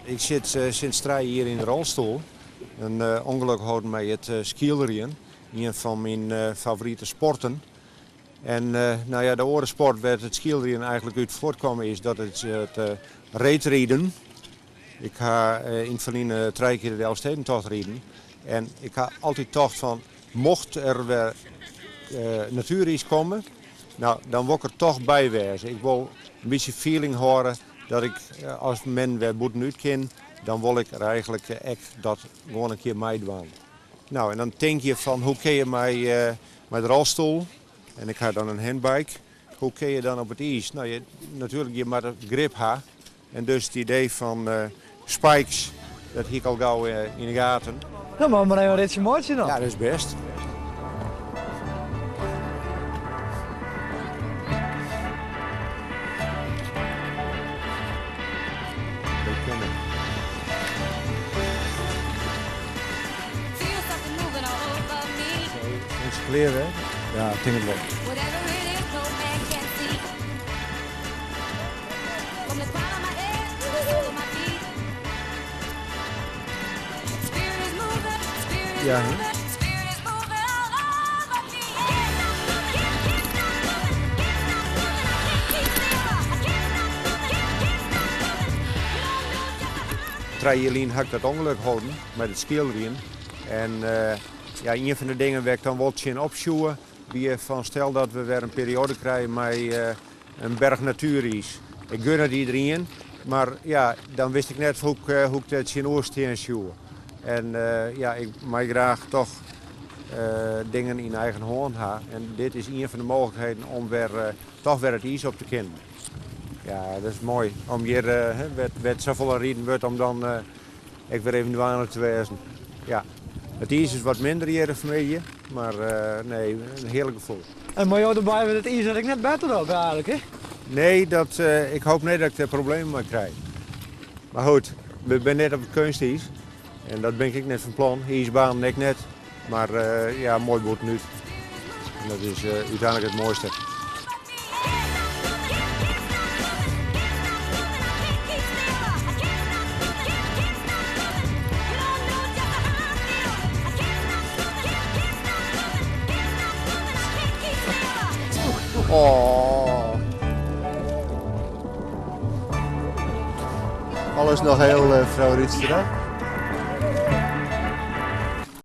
Ik sit sinds trije jier yn de rolstoel. In ûngelok holden mei it skeelerjen, ien fan myn favorite sporten. En nou ja, de oare sport wêr't it skeelerjen eigentlik út fuortkommen is, dat is it reedriden. Ik ha yn it ferline trije kear de Elfstedentocht riden. En ik ha altyd tocht fan, mocht der wer natueriis komme, nou, dan wol ik der toch by wêze. Ik wol in bytsje feeling hâlde dat ik, as men wer bûtenút kin, dan wol ik der eigentlik ek dat gewoan in kear meidwaan. Nou, en dan tink je fan, hoe kin je mei mei de rolstoel, en ik ha dan in handbike, hoe kin je dan op it iis? Nou, je, natuerlik, je moatte grip ha. En dus it idee fan spikes, dat hie ik al gau yn de gaten. Dan moatte we mar even in ritsje meitsje dan. Ja, dat is bêst. Is it klear wer? Ja, ik tink it wol. Ja, hè? Trije jier lyn ha ik dat ûngelok holden mei it skeelerjen. En ja, ien fan de dingen wêr't ik dan wol tsjin opsjoe, wie fan stel dat we wer in perioade krije mei in berch natueriis. Ik gun it iderien, mar ja, dan wist ik net hoe ik dêr tsjinoer stean soe. En ja, ik mei graach toch dingen yn eigen hân ha. En dit is ien fan de mooglikheden om wer, toch wer it iis op te kinnen. Ja, dat is moai om hjir, wêr't safolle riden wurdt, om dan ek wer even dwaande te wêzen. Ja, it iis is wat minder hjir fan 'e middei, mar nee, in hearlik gefoel. En mei jo derby wurdt it iis der ek net better op eigentlik, hè? Nee, dat, ik hoop net dat ik der problemen mei krij. Mar goed, we binne net op it keunstiis en dat bin ik ek net fan plan. Iisbanen ek net, mar ja, moai bûtenút. En dat is úteinlik it moaiste. Oh. Alles noch hiel, frou Riedstra?